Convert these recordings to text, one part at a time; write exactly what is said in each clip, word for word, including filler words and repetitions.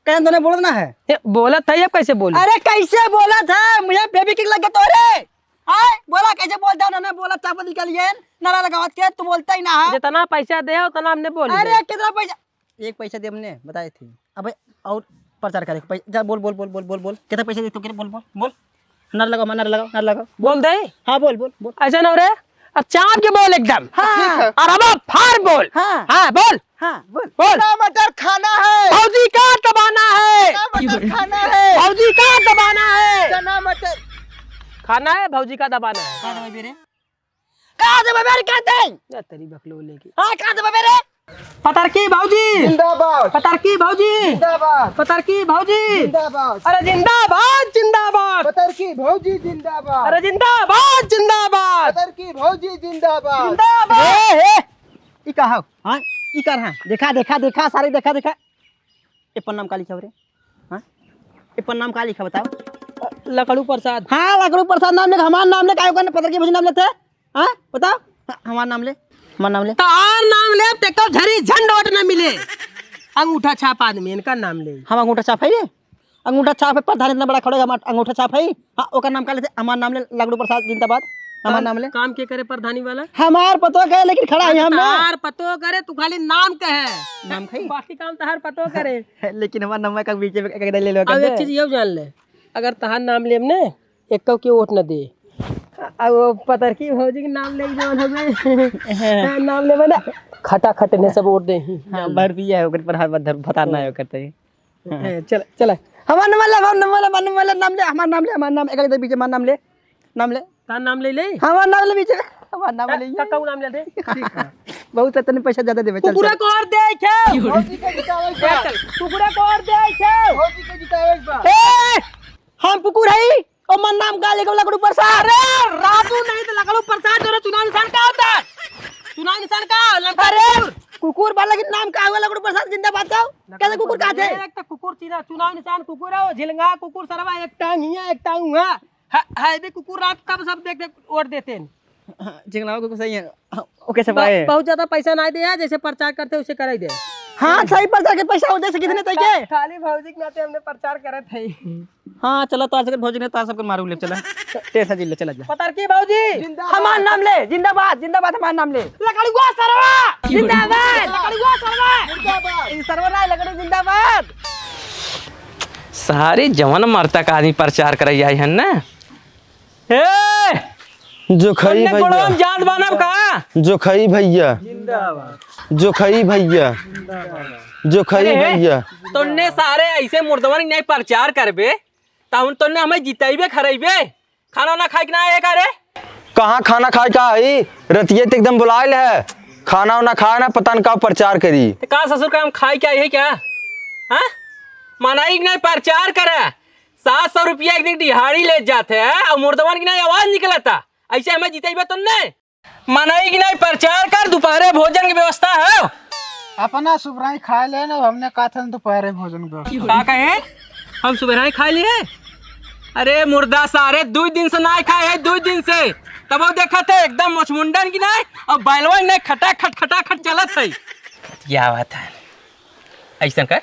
कहे तूने बोलत ना है। ए, बोलत है, अब कैसे बोलू? अरे कैसे बोलत है? मुझे बेबी किक लग गया तोरे। आय, बोला कैसे बोलता है? उन्होंने बोला चापा निकल गए, नारा लगावत के, तू बोलता ही ना है। जितना पैसा दे, उतना हमने बोल अरे दिया। कितना पैसा? एक पैसा दे हमने, बताए थे। अबे और प्रचार करे, पै-, जा बोल, बोल, बोल। कितना पैसा दे तू, बोल, बोल, बोल। नारा लगाओ, नारा लगाओ, नारा लगाओ। बोल दे। हाँ, बोल, बोल, बोल। ऐसा ना हो रे, अब चाप के बोल एकदम। हाँ। ठीक है। और अब फार बोल। हाँ। हाँ, बोल। हाँ, बोल। बोल। चना मटर खाना है। भौजी का दबाना है। चना मटर खाना है। भौजी का दबाना है। चना मटर खाना है, भौजी का दबाना है। का दबाबे रे? का दबाबे रे, का दे? जा तेरी बकलोल लेके। हाँ, का दबाबे रे? पतरकी भौजी। जिंदाबाद। पतरकी भौजी। जिंदाबाद। पतरकी भौजी। जिंदाबाद। अरे जिंदाबाद, जिंदाबाद। पतरकी भौजी जिंदाबाद। अरे जिंदाबाद, जिंदाबाद। पतरकी भौजी जिंदाबाद। जिंदाबाद। ए, ए, ई का हौ? हाँ, ई का रहा? देखा, देखा, देखा, सारे देखा, देखा। ए पन्ना में का लिखा हो रे? हाँ? ए पन्ना में का लिखा बताओ? लकड़ू प्रसाद। हाँ, लकड़ू प्रसाद नाम ले, हमार नाम ले, काहे ओकर पतरकी भौजी नाम लेते? हाँ? बताओ। हाँ, हमार नाम ले, हमार नाम ले। तोहार नाम ले, ते को झरी झंड वोट न मिले। अंगूठा छाप आदमी, इनका नाम ले। हम अंगूठा छाप है रे? अंगूठा छाप है, प्रधान इतना बड़ा खड़ा है, हमार अंगूठा छाप है। हाँ, ओकर नाम का लेते? हमार नाम ले, लकड़ू प्रसाद जिंदाबाद। हमार काम, नाम ले। काम के करे प्रधानी वाला? हमार पतो करे, लेकिन खड़ा है हाँ, तो हम ना। तोहार पतो करे, तू खाली नाम कहे। नाम खाई? बाकी काम तोहार पतो करे। लेकिन हमार नंबर का बीच में एक ले लो अब कर एक दे। चीज ये जान ले, अगर तोहार नाम लेब ने, एक के वोट न दे। आ, वो पतरकी भौजी के नाम ले जवन हवे। हाँ। नाम लेबे ना, खटाखट ने सब वोट दे ही। हाँ, भर भी है, ओकर पर हाथ भतार ना है, ओकर तई। ए, चल, चल। हमार नंबर ले, हमार नंबर ले, हमार नंबर ले, नाम ले, हमार नाम ले, हमार नाम, एक दे बीच हमार नाम ले, नाम ले। का नाम ले ले? हमार नाम ले बीच में, हमार नाम ले। का, का नाम ले दे? ठीक है। बहुत है, तने पैसा ज्यादा देबे, चल, कुकुरा चल। को और दे, खेल। भौजी के जितावे बा। चल, कुकुरा को और दे, खेल। भौजी के जितावे बा। ए, हम कुकुर हई, ओ मन नाम का लेके लकड़ू प्रसाद। अरे, राजू नहीं तो लकड़ू प्रसाद, जो चुनाव निशान का होता है? चुनाव निशान का? लंका अरे, कुकुर। कुकुर बा, लेकिन नाम का हुआ लकड़ू प्रसाद जिंदाबाद का? कैसे कुकुर का थे? एक तो कुकुर चीना, चुनाव निशान कुकुर है, वो झिलंगा कुकुर सरवा, एक टांग हिया, एक टांग हुआ। है, है भी कुकुर रात तब सब देख देख वोट देते हैं। हाँ, झिलंगा कुकुर सही है। हाँ, ओके सब ब-, आए। बहुत ज्यादा पैसा ना दे यार, जैसे प्रचार करते उसे कराई दे। हाँ, सही प्रचार के पैसा होते से कितने तय के? खाली भौजी के नाते हमने प्रचार करे थे। हाँ, चला, तार सबके भौजी ने तार सबके मारू ले, चला। तेरे साथ ले, चला जा। पतरकी भौजी। जिंदाबाद। हमार नाम ले, जिंदाबाद, जिंदाबाद, हमार नाम ले। लकड़ुआ सरवा। जिंदाबाद। लकड़ुआ सरवा। जिंदाबाद। ई सरवा ना, लकड़ू जिंदाबाद। सारे जवन मरता का आदमी प्रचार करे आई है ना। ए! जोखई तन्ने भैया। गोड़वा में जात बानब का? जोखई भैया। जिंदाबाद। जोखई भैया। जिंदाबाद। जोखई अरे हे, भैया। तन्ने सारे ऐसे मुर्दवन के नहीं प्रचार करबे, त हम तन्ने हमें जितैबे खरैबे। खाना ना खाए के ना आए का रे? कहाँ खाना खाए का है? रतिये त एकदम बुलाइल है। खाना उना खाए ना, पता न का प्रचार करी। त का ससुर का हम खाए के आई है क्या? हाँ? मनाई के नहीं प्रचार करे। सात सौ रुपया एक दिन दिहाड़ी ले जाते हैं और मुर्दवन की नहीं आवाज निकलता। ऐसे हमें जितैबे तन्ने। मनई की नहीं प्रचार कर, दोपहरे भोजन की व्यवस्था है। अपना सुबराई खाए ले ना, हमने कहा था दोपहरे भोजन की व्यवस्था। का कहे? हम सुबराई खाए लिए? अरे मुर्दा सारे, दो दिन से ना खाए है, दो दिन से। तब वो देखा थे एकदम मोचमुंडन की नहीं, और बैलवा नहीं खटाखट खटाखट चलत है। क्या बात है? ऐसा कर,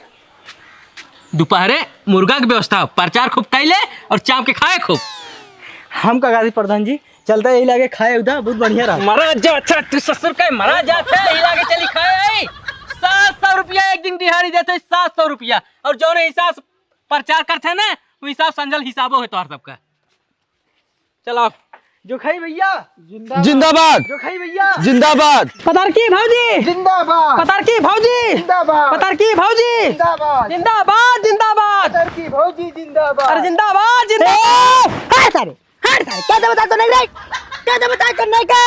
दोपहरे मुर्गा के व्यवस्था हो, प्रचार खूब कैले और चाप के खाए खूब। हम का गादी प्रधान जी, चलता यही लागे खाए उदा, बहुत बढ़िया रहा। मरा जा, अच्छा, तू ससुर के मरा जा, अच्छा, यही लागे चली खाए आई। सात सौ रुपया एक दिन दिहाड़ी देते, सात सौ रुपया। और जौन हिसाब से प्रचार करते हैं ना, वो हिसाब संजल हिसाबो है तोहर सबका। चलाओ। जोखई भैया। जिंदाबाद। जिंदाबाद। जोखई भैया। जिंदाबाद। पतरकी भौजी। जिंदाबाद। पतरकी भौजी। जिंदाबाद। पतरकी भौजी। जिंदाबाद। जिंदाबाद, जिंदाबाद। पतरकी भौजी जिंदाबाद। अरे जिंदाबाद, जिंदाबाद। ए, हट सारे, हट सारे, क्या दबता तो नहीं रे? क्या दबता तो नहीं के?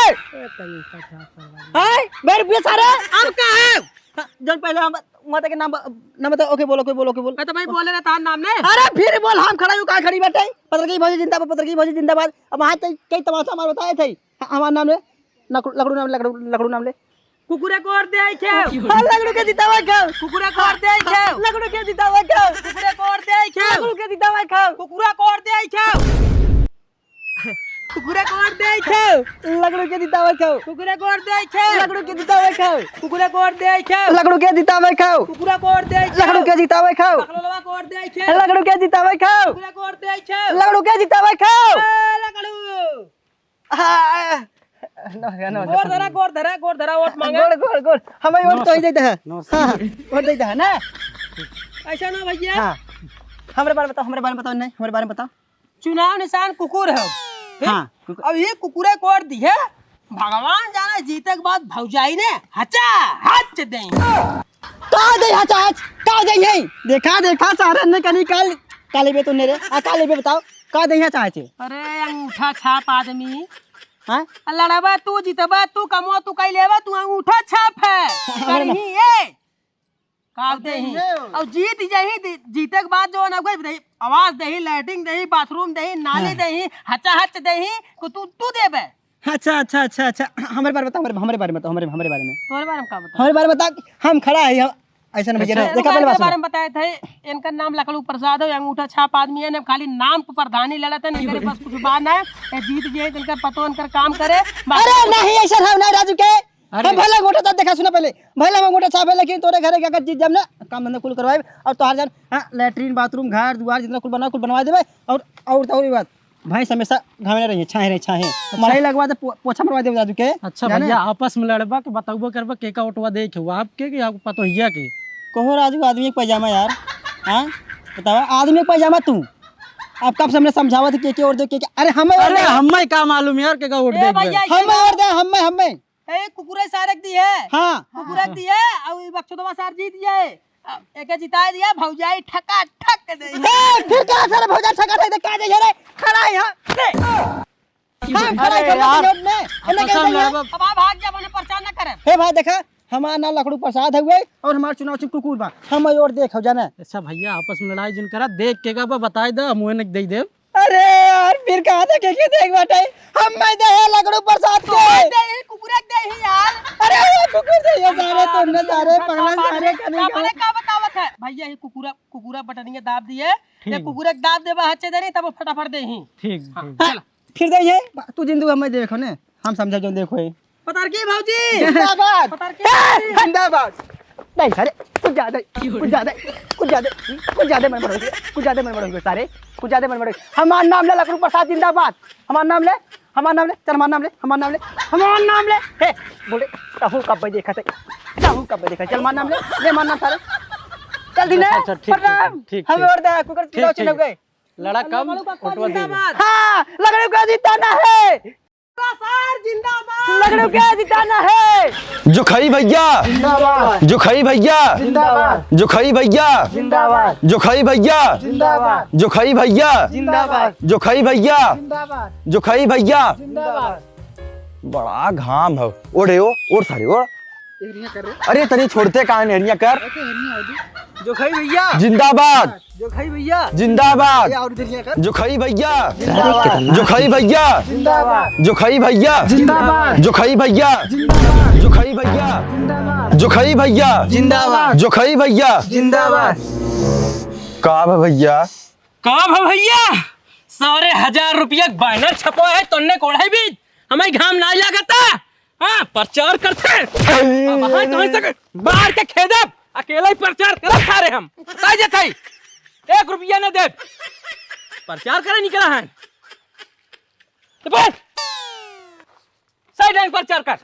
हैं? मेरे भी सारे, अब का है? हाँ, जौन पहले हम, वहाँ तक नाम ब-, नाम बता, ओके बोलो, ओके बोलो, ओके बोलो। हाँ, तो भाई बोले ना तार नाम ने। अरे फिर बोल, हम खड़ा हूँ, कहाँ खड़ी बैठे? पतरकी भौजी जिंदाबाद, पतरकी भौजी जिंदाबाद। अब वहाँ तक कई तमाशा हमारे बताए थे। हाँ, हमारा नाम ले, लकड़ू, लकड़ू नाम, लकड़ू, लकड़ू नाम ले। कुकुरे को और दे आई खेव। हाँ, लकड़ू के जितावा खेव। कुकुरे को और दे आई खेव। लकड़ू के जितावा खेव। कुकुरे को और दे आई खेव। लकड़ू के जितावा खेव। कुकुरा को और दे आई खेव। कुकुरा को वोट देइ खाओ। लकड़ू के जितावे खाओ। कुकुरा को वोट देइ खाओ। लकड़ू के जितावे खाओ। कुकुरा को वोट देइ खाओ। लकड़ू के जितावे खाओ। कुकुरा को वोट देइ खाओ। लकड़ू के जितावे खाओ। बकलोलवा को वोट देइ खाओ। लकड़ू के जितावे खाओ। कुकुरा को वोट देइ खाओ। लकड़ू के जितावे खाओ। ए, लकड़ू। हाँ, नमस्कार, नमस्कार। गोड़ धरा, गोड़ धरा, गोड़ धरा, वोट मांगे। गोड़, गोड़, गोड़। हमें वोट तो ही देते हैं। नमस्कार। हाँ, वोट देते हैं ना। ऐसा ना भैया। हाँ। हमरे बारे में बताओ, हमरे बारे में बताओ, नहीं, हमरे बारे में बताओ। चुनाव निशान कुकुर है। फिर हाँ, कुकुर। अब ये कुकुरे को वोट दिए, भगवान जाने जीते के बाद भौजाई ने हचा हच देइ। का देइ हचा हच? का देइ है? देखा, देखा, सारे ने कनी काल, का लेबे तूने रे? आ, का लेबे बताओ? का देइ हचा हच? अरे अंगूठा छाप आदमी। हाँ? आ लड़बा तू, जितबा तू, कमवा तू कई लेबा, तू अंगूठा छाप है। हमरे ना। करही ए। का देही? देही। और जीत जाही, दे-, जीते के बाद जो ना कोई देही, आवास देही, लैट्रिन देही, बाथरूम देही, नाली हाँ। देही, हचा हच देही, को तू, तू देबे। अच्छा, अच्छा, अच्छा, अच्छा। हमरे बारे में बताओ, हमरे, हमरे बारे में बताओ, हमरे, हमरे बारे में। तोहरे बारे में का बताओ? हमरे बारे में बताओ, हम खड़ा है, हम ऐसा ना भैया, अच्छा। देखा पहले बात सुनो। बारे में बताए थे, इनका नाम लकड़ू प्रसाद है, अंगूठा छाप आदमी है, ना खाली नाम पर प्रधानी लड़त है, इनके पास कुछ बात ना है, ये जीत गए, इनका पतो, इनका काम करे, बाकी अरे नहीं, ऐसा है ना राजू के, अरे। हम भले अंगूठा छाप देखा, सुना पहले, भले हम अंगूठा छाप है, लेकिन तोरे घरे के अगर जीत जाम ना, काम धंधा कुल करवाए, और तोहार जान, हाँ, लैट्रिन, बाथरूम, घर, दुआर, जितना कुल बना, कुल बनवा देबे, और, और, और बात, भैंस हमेशा घामे में रही, छाहे रही, छाहे। अच्छा। मड़ई लगवा दे, पो-, पोछा मरवा दे राजू के। अच्छा जाने? भैया, आपस में लड़बा के बताउबा करबा के का ओटवा दे के हुआ, आपके कि आपको पतोहिया के? कहो राजू, आदमी के पैजामा यार। हाँ? बतावा, आदमी के पैजामा तू। आप कब से हमने समझावत है के, के ओट दे, के, के, अरे हमें ओट अरे दे। हमें का मालूम यार के का ओट ए दे भैया, के? हमें ओट दे, हमें, हमें। ए, कुकुरे सारे के दी है। हाँ। कुकुरे के दी है, और ये बक्सोदवा सार जीत जाए। अब एके जिताए दिया, भौजाई ठका ठक दे। ए, फिर का सारे भौजाई ठका ठक दे, का दे रे? खड़ा है यहाँ। ले। हाँ, खड़ा है, अरे खड़ा है, यार, खड़ा है, खड़ा है। आपस में लड़ब। अब आप भाग जा, मने प्रचार ना करे। हे भाई, देखा, हमार नाम लकड़ू प्रसाद हउए और हमार चुनाव चिन्ह कुकुर बा। हम ओर देख हो जाना। अच्छा भैया, आपस में लड़ाई जिन करा, देख के का बा, बताए दे, हम उहे ने दे देब। अरे यार, फिर कहाँ देखे के देख बाटे? हम मैं दे है लकड़ू प्रसाद के। तू दे ही, कुकुरे दे ही यार। अरे, अरे, कुकुर दे ही सारे, तुमने सारे पगला सारे करेंगे। का बतावत है? भैया, ये कुकुरा, कुकुरा बटनिया दाब दिए। ये ठीक। कुकुरे के दाब देबा हच्चे देनी, तब वो फटाफट दे ही। ठीक, हाँ, ठीक। चला। फिर दे ही है, तू जिंदू हमें देखो ने, हम समझा जो देखो है। पतारकी भौजी। जिंदाबाद। पतारकी ए, भौजी। जिंदाबाद। नहीं सारे, कुछ ज्यादा, कुछ ज्यादा, कुछ ज्यादा, कुछ ज्यादा मन बढ़ गया, कुछ ज्यादा मन बढ़ गया सारे, कुछ ज्यादा मन बढ़ गया। हमार नाम ले लकड़ू प्रसाद जिंदाबाद। हमार नाम ले, हमार नाम ले, चल हमार नाम ले, हमार नाम ले, हमार नाम ले। हे, बोले, कहूँ कब देखा थे, कहूँ कब देखा, चल हमार नाम ले, ले हमार नाम सारे। चल दिने, अच्छा, अच्छा, ठीक, प्रणाम। ठीक, ठीक, हम ठीक। और दे, कुकर ठीक, चिल्लाओ, ठीक। चिल्लाओ गए। लड़ा कम, लकड़ू का फोटो दे दे। जिंदाबाद। हाँ, लकड़ू का जिताना है। सार जिंदाबाद। लकड़ू का जिताना है। जोखई भैया। जिंदाबाद। जोखई भैया। जिंदाबाद। जोखई भैया। जिंदाबाद। जोखई भैया। जिंदाबाद। जोखई भैया। जिंदाबाद। जोखई भैया। जिंदाबाद। जोखई भैया। जिंदाबाद। बड़ा घाम है। ओढ़े ओ, ओढ़ सारे, ओढ़। एरिया कर रे। अरे तनी छोड़ते काहे नहीं, एरिया कर। ऐसे एरिया हो जी। जोखई भैया। जिंदाबाद। जोखई भैया। जिंदाबाद। ये और इधर ये कर। जोखई भैया। जिंदाबाद। जोखई भैया। जिंदाबाद। जोखई भैया। जिंदाबाद। जोखई भैया। जिंदाबाद। जोखई भैया। जिंदाबाद। जोखई भैया। जिंदाबाद। जोखई भैया। जिंदाबाद। का बा भैया? का बा भैया? सारे हजार रुपया के बैनर छपवा है, तोन्ने कोढ़ाई बीज, हमें घाम ना लागता। हाँ, प्रचार करते। अब हाँ, कहाँ से बाहर के खेदब, अकेला ही प्रचार करब सारे हम। ताई जे ताई, एक रुपया न देब। प्रचार करे निकला है। तो बोल। सही ढंग प्रचार कर।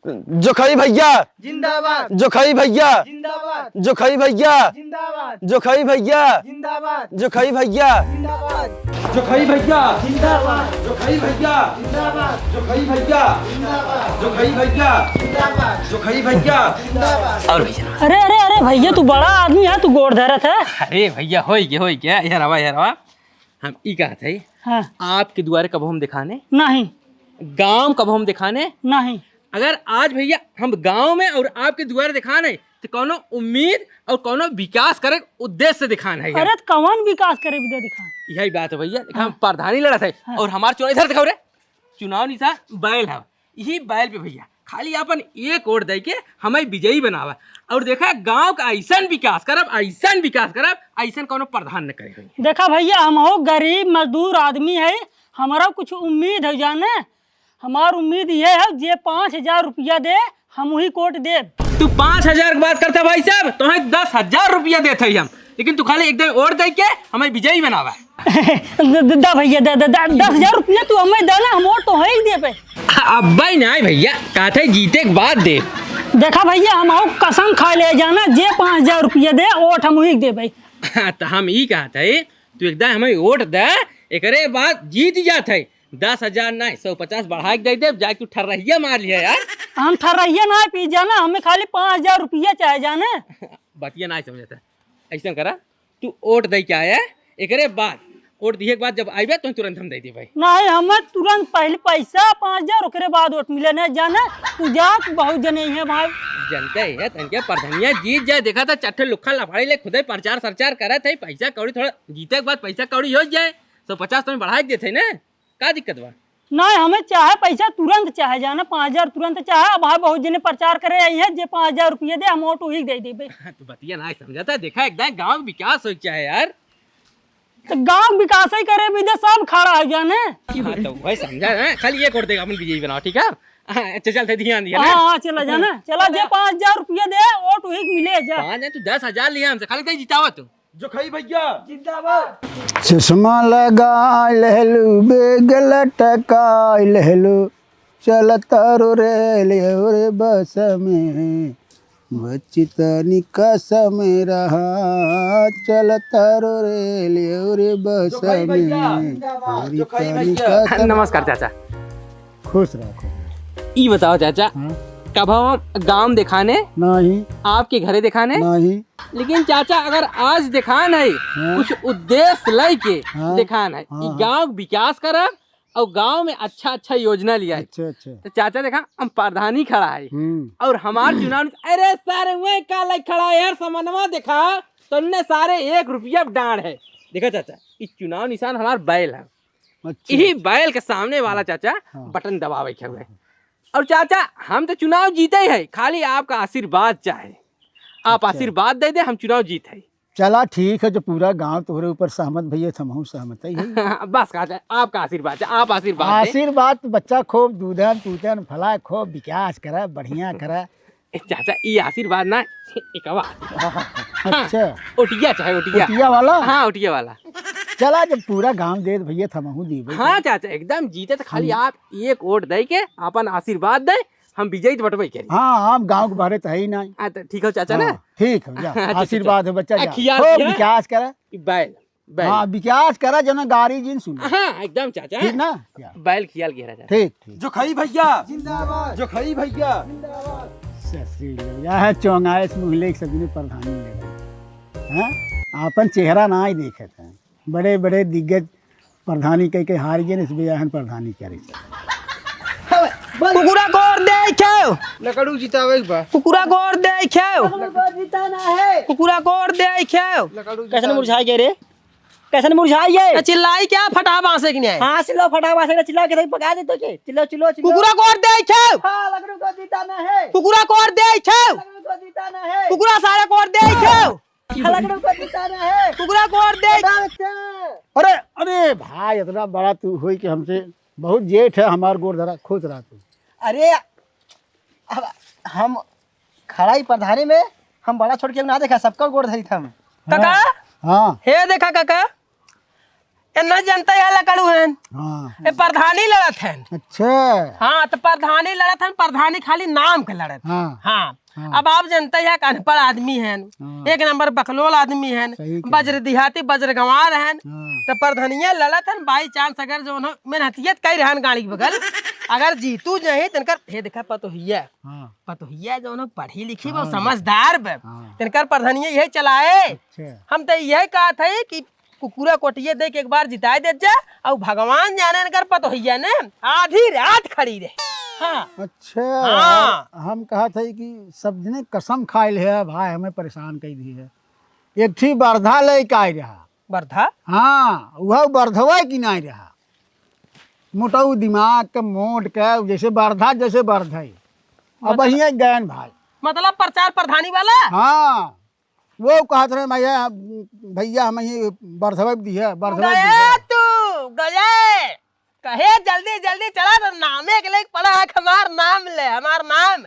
जोखई भैया। जिंदाबाद। जोखई भैया। जिंदाबाद। जोखई भैया। जिंदाबाद। जोखई भैया। जिंदाबाद। जोखई भैया। जिंदाबाद। जोखई भैया। जिंदाबाद। जोखई भैया। जिंदाबाद। जोखई भैया। जिंदाबाद। जोखई भैया। जिंदाबाद। जोखई भैया। जिंदाबाद। और भैया। अरे, अरे, अरे भैया, तू बड़ा आदमी है, तू गोड़ धरत है। अरे भैया, होई गया, होई गया, यार आवा, यार आवा। हम ई कहत है, हाँ। आपके दुआरे कबो हम दिखाने? नहीं। गांव कबो हम दिखाने? नहीं। अगर आज भैया हम गांव में और आपके दुआरे दिखाने, तो कौनो उम्मीद और कौनो विकास करे उद्देश्य से दिखान है। अरे, तो कौन विकास करे बिना दिखान? यही बात है भैया, देखा, हम हाँ। प्रधानी लड़त है हाँ। और हमार चुनाव इधर दिखाओ रे, चुनाव निशान बैल है। यही बैल पे भैया खाली अपन एक वोट दे के हमें विजयी बनावा। और देखा, गांव का ऐसन विकास करब, ऐसन विकास करब, ऐसन कौनो प्रधान न करे होई। देखा भैया, हम हो गरीब मजदूर आदमी है, हमरा कुछ उम्मीद है जाने, हमार उम्मीद ये है, जे पाँच हजार रुपया दे, हम वही कोट देब। तू पाँच हजार के बात करता भाई साहब, तोहे दस हजार रुपया देत है हम, लेकिन तू खाली एक दिन वोट दे के हमें विजयी बनावा। द-, द-, दा भैया, द-, द-, द-, दस हजार रुपया तू हमें दे ना, हम वोट तो है ही देबे। अब्बे नहीं भैया, कहते जीते के बाद दे। देखा भैया, हम आउ कसम खा ले जाना, जे पाँच हजार रुपया दे, वोट हम वही देबे। हाँ, तो हम ई कहते, तू एक दिन हमें वोट दे, एकरे बाद जीत जात है। दस हजार नहीं, सौ पचास बढ़ा के दे दे, जाके तू ठर्रहिया मार लिया यार। हम ठर्रहिया ना पी जाना, हमें खाली पाँच हजार रुपया चाहे जाने। बतिया नहीं समझता, ऐसा करा, तू वोट दे के आया, एकरे बाद वोट दिए के बाद जब आइबे तो तुरंत हम दे देबे। नहीं, हमें तुरंत पहले पैसा पाँच हजार, ओकरे बाद वोट मिले नहीं जाने। तू जा, तू बहुत जने ही है भाई। जनते ही है, तनके प्रधनिया जीत जाए, देखा था चट्टे लुखा लफाड़ी ले खुदे प्रचार सरचार करत है, पैसा कौड़ी थोड़ा जीते के बाद पैसा कौड़ी हो जाए, सौ पचास तो बढ़ा के देते ना। का दिक्कत बा? नहीं, हमें चाहे पैसा तुरंत चाहे जाना, पाँच हजार तुरंत चाहे। अब भाई बहुत जने प्रचार करे आई है, जे पाँच हजार रुपये दे, हम वोट वही दे देबे। हाँ, तो बतिया ना समझता, देखा एकदम गांव के विकास हो चाहे यार। तो गांव के विकास ही करे, विदेश सब खड़ा है जाने। हाँ, तो वही समझा ना, खाली एक वोट देगा, अपन विजयी बनाओ, ठीक है? हाँ, अच्छा, चलते ध्यान दिया ना। हाँ, हाँ, चला जाना, चला, जे पाँच हजार रुपये दे, वोट वही मिले जा। पाँच नहीं, तू दस हजार लिया हमसे, खाली तो जितावा तू। जो खाई भैया जिंदाबाद। चश्मा लगा लेलू, बेग लटका लेलू, चलत रो रेल और बस में, बच्ची तनी कसम रहा, चलत रो रेल और बस जो खाई भैया में, जिंदाबाद। तोरी जो खाई तनी भैया। कसम। नमस्कार चाचा। खुश रहो, खुश रहो। ई बताओ चाचा, हाँ? कब हम गांव देखाने? नहीं। आपके घरे देखाने? नहीं। लेकिन चाचा, अगर आज देखान है, हाँ। कुछ उद्देश्य लेके हाँ। देखान है, हाँ, ई हाँ। गांव के विकास करब और गांव में अच्छा अच्छा योजना लिया है। अच्छा, अच्छा। तो चाचा देखा, हम प्रधानी खड़ा है हम्म। और हमार चुनाव, अरे सर, वह का लाइक खड़ा है यार, समनवा देखा, तुमने सारे एक रुपया डांड है। देखा चाचा, ई चुनाव निशान हमार बैल है। अच्छा। यही बैल के सामने वाला चाचा हाँ। बटन दबावे के हुए। और चाचा, हम तो चुनाव जीते ही है, खाली आपका आशीर्वाद चाहे। आप अच्छा। आशीर्वाद दे दे, हम चुनाव जीत है। चला ठीक है, जो पूरा गांव तोहरे ऊपर सहमत भैया, तो हमहू सहमत ही है। बस चाचा, आपका आशीर्वाद चाहे, आप आशीर्वाद दे। आशीर्वाद तो बच्चा खूब दूधन पूतन फला, खूब विकास करे, बढ़िया करे। ए, चाचा, ई आशीर्वाद ना, एकवा। अच्छा। ओटिया चाहे, ओटिया। ओटिया वाला? हाँ, ओटिया वाला। चला, जब पूरा गांव दे भैया, तो हमहू दीबे हाँ, करी। चाचा, एकदम जीते तो खाली हम आप एक वोट दे के अपन आशीर्वाद दे, हम विजयी तो बटबे करी। हाँ, हम गांव के बाहरे तो है ही नहीं। हाँ, तो ठीक हो, चाचा, हाँ, ना? ठीक हो, जा। अच्छा, आशीर्वाद चाचा। हो, बच्चा, आ, जा। खियाल हो, दिया। विकास करा। ई बैल। बैल। हाँ, विकास करा, जना गारी जिन सुने। हाँ, एकदम चाचा। ठीक ना? या। बैल खियाल के राजा। ठीक, ठीक। जो खाई भैया जिंदाबाद। जो खाई भैया जिंदाबाद। ससुर लोग, यह चौंगाइश मुँह लेके सगुने प्रधानी ले गए। हाँ? आपन चेहरा ना ही देखत हैं। बड़े बड़े दिग्गज प्रधानी कह के हार गए, इस बेर एहन प्रधानी करे। कुकुरा कोर दे खेव। लकड़ू जितावे के बा। कुकुरा कोर दे खेव। लकड़ू को जीताना है। कुकुरा कोर दे खेव। लकड़ू कैसन जितावे। मुरझाई गए रे? कैसन मुरझाई गए? तो चिल्लाई क्या, फटा बांसे की नहीं? हाँ, चिल्लाओ, फटा बांसे की नहीं, चिल्लाओ, किधर पका दे तो के? चिल्लाओ, चिल्लाओ, चिल्लाओ। कुकुरा कोर दे खेव। हाँ, लकड़ू को जीताना है। कुकुरा कोर दे खेव। लकड़ू को जीताना है। कुकुरा सारे कोर दे खेव। हाँ, लकड़ू को जीताना है। कुकुरा कोर दे। हटा बच्चा। अरे, अरे भाई, इतना बड़ा तू होई कि हमसे बहुत जेठ है, हमार गोर धरा, खुश रहा तू। अरे, अब हम खड़ा ही प्रधानी में, हम बड़ा छोट के ना देखा, सबका गोड़ धरी था हम। काका? हाँ। हे देखा काका, ए ना जनता है लकड़ू हन। हाँ। ए प्रधानी लड़त हन। अच्छा। हाँ, तो प्रधानी लड़त हन, प्रधानी खाली नाम के लड़त। हाँ। हाँ। हाँ। अब आप जनता है कि अनपढ़ आदमी हन, हाँ। एक नंबर बकलोल आदमी हन, सही कहा। बज्र देहाती, बज्र गंवार हन, हाँ। तो प्रधनिया लड़त हन, by chance अगर जो उन्हों मेहनतियत कई रहन गाड़ी के बगल, अगर जीतू जही, तो इनकर, हे देखा पतोहिया, हाँ। पतोहिया जो उन्हों पढ़ी लिखी बा, हाँ। समझदार बा, हाँ। तो इनकर प्रधनिया यही चलाए। अच्छा। हम तो यही कहत है कि कुकुरा कोटिये दे के एक बार जिताए देत जा, और भगवान जाने इनकर पतोहिया ने आधी रात खड़ी रहे। हाँ। अच्छा, हाँ। हम कहत है कि सब जने कसम खाइल है, भाई हमें परेशान कई दी है। एक ठी बरधा लेके आए रहा। बरधा? हाँ, वह बरधवा की नहीं रहा। मोटाऊ दिमाग के, मोट के, जैसे बरधा, जैसे बरधा ही। अब मतलब वहीं गयन भाई। मतलब प्रचार प्रधानी वाला? हाँ, वो कहत रहे, "भैया, भैया, हम ये बरधवा दी है, बरधवा दी गया है।" तू, गया। कहे जल्दी जल्दी चला, तो नामे के लेके पड़ा है, हमार नाम ले, हमार नाम।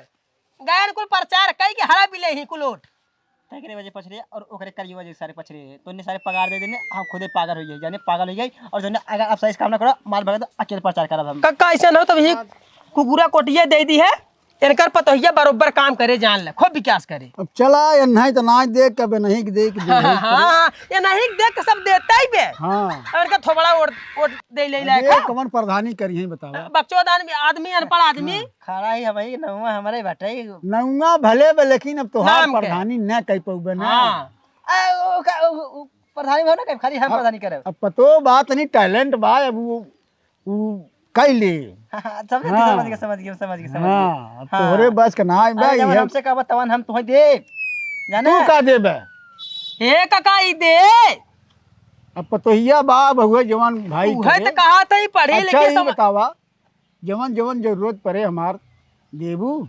गयन कुल प्रचार कई के हड़ा भी ले ही कुल ओट। तेकरे वजह पछरे और ओकरे करिए वजह सारे पछरे। तो इन्हें सारे पगार दे देने, हम खुदे पागल हो जाए, जाने पागल हो जाए। और जाने अगर आप सही काम ना करो, मार भगा तो अकेले प्रचार करब हम। कक्का ऐसे न हो, तब ही कुकुरा कोटिया दे दी है। इनकर पतोहिया बरोबर काम करे, जान ले, खूब विकास करे। अब चला, ये नहीं तो नाच देख के, अब नहीं देख, देख हाँ, हाँ, ये नहीं देख के सब देता ही बे। हाँ। और इनका थोबड़ा ओट, ओट दे ले, ले ये का? कौन प्रधानी करी है, बतावा? बकचोद आदमी, आदमी अनपढ़ आदमी। हाँ। खड़ा ही हमारी नौवा हमारे बाटे। नौवा भले बे, लेकिन अब तोहार नाम के। प्रधानी न कह पउबे ना। हाँ। आ, ओ, का, ओ, ओ, प्रधानी भा ना कह, खाली हम अब, प्रधानी करब। अब पतो बात नहीं, talent बा, अब वो, वो कह ले। हाँ, हाँ, समझ गए, हाँ। समझ गए, समझ गए, समझ गए, समझ गए। हाँ, अब हाँ। तोहरे बस के ना आए बे, अरे, जवन ये हमसे कहबा, तवन हम तुहें देब। जाने? तू का देबे? ए, काका, ई दे। अब पतोहिया बा, बहुए जवान भाई उहे करे। तो कहा था, ई पढ़े अच्छा, लिखे ई सम- बतावा, जवन जवन जरूरत पड़े हमार देबू?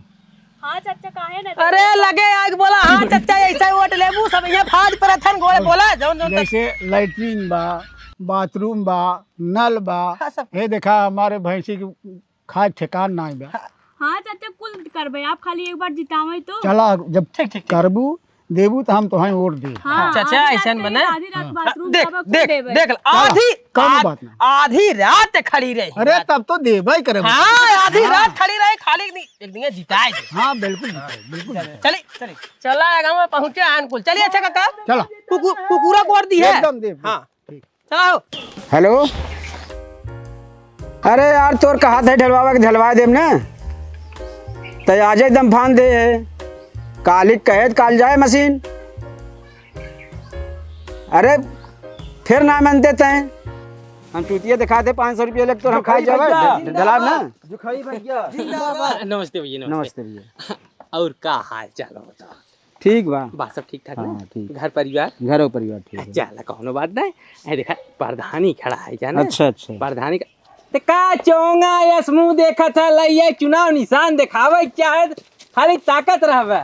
हाँ चाचा, काहे ना अरे देबू? लगे आग बोला, हाँ चाचा, ऐसा वोट लेबू, सब यहाँ भाज पर थन गोले बोला, जवन जवन तक जैसे लैट्रिन बा, बाथरूम बा, नल बा। हाँ, सब। हे देखा, हमारे भैंसी के खाए ठेकान नाई बा। हाँ चाचा, कुल करबे, आप खाली एक बार जितावे तो। चला, जब ठीक, ठीक, ठीक। करबू, देबू तो हम तोहें वोट दे। हाँ, चाचा, आधी रात ऐसन के बने। आधी रात हाँ। बाथरूम देख, जाबा, कुल देख, देबे। देख, चला, आधी, कौनो आध-, बात ना। आधी रात खड़ी रही। अरे, तब तो देबे ही करबू। हाँ, आधी हाँ। रात खड़ी रही, खाली एक दिन, एक दिन जिताए दे। हाँ, बिल्कुल जिताए, बिल्कुल जिताए। चली, चली। चला, आगा में पहुँचे आनकुल। चलिए, अच्छा काका। चला। कुकु-, कुकुरा को वोट दी है। एकदम दे। हाँ। ठीक। चला हो। हेलो। अरे यार, तोर कहा था ढलवावे के, ढलवा देब ना। त आज एकदम फान दे है। काली कहे त काल जाए मशीन। अरे, फिर ना मानते तैं। हम चूतिया दिखा दे, पाँच सौ रुपया लेके तोर हम खा जाए। ढलाब ना। जुखाई भैया। जिंदाबाद। नमस्ते भैया, नमस्ते। नमस्ते भैया। और का हाल चाल होता? ठीक बा। बा सब ठीक ठाक ना? हाँ, ठीक। घर परिवार? घरो परिवार ठीक है। चला, कौनो बात नहीं। ए, देखा, प्रधानी खड़ा है, जाना? अच्छा, अच्छा। प्रधानी का, ते का चोंगा यस मुंह देखत है, लइया चुनाव निशान देखावे के चाहे, खाली ताकत रहवे।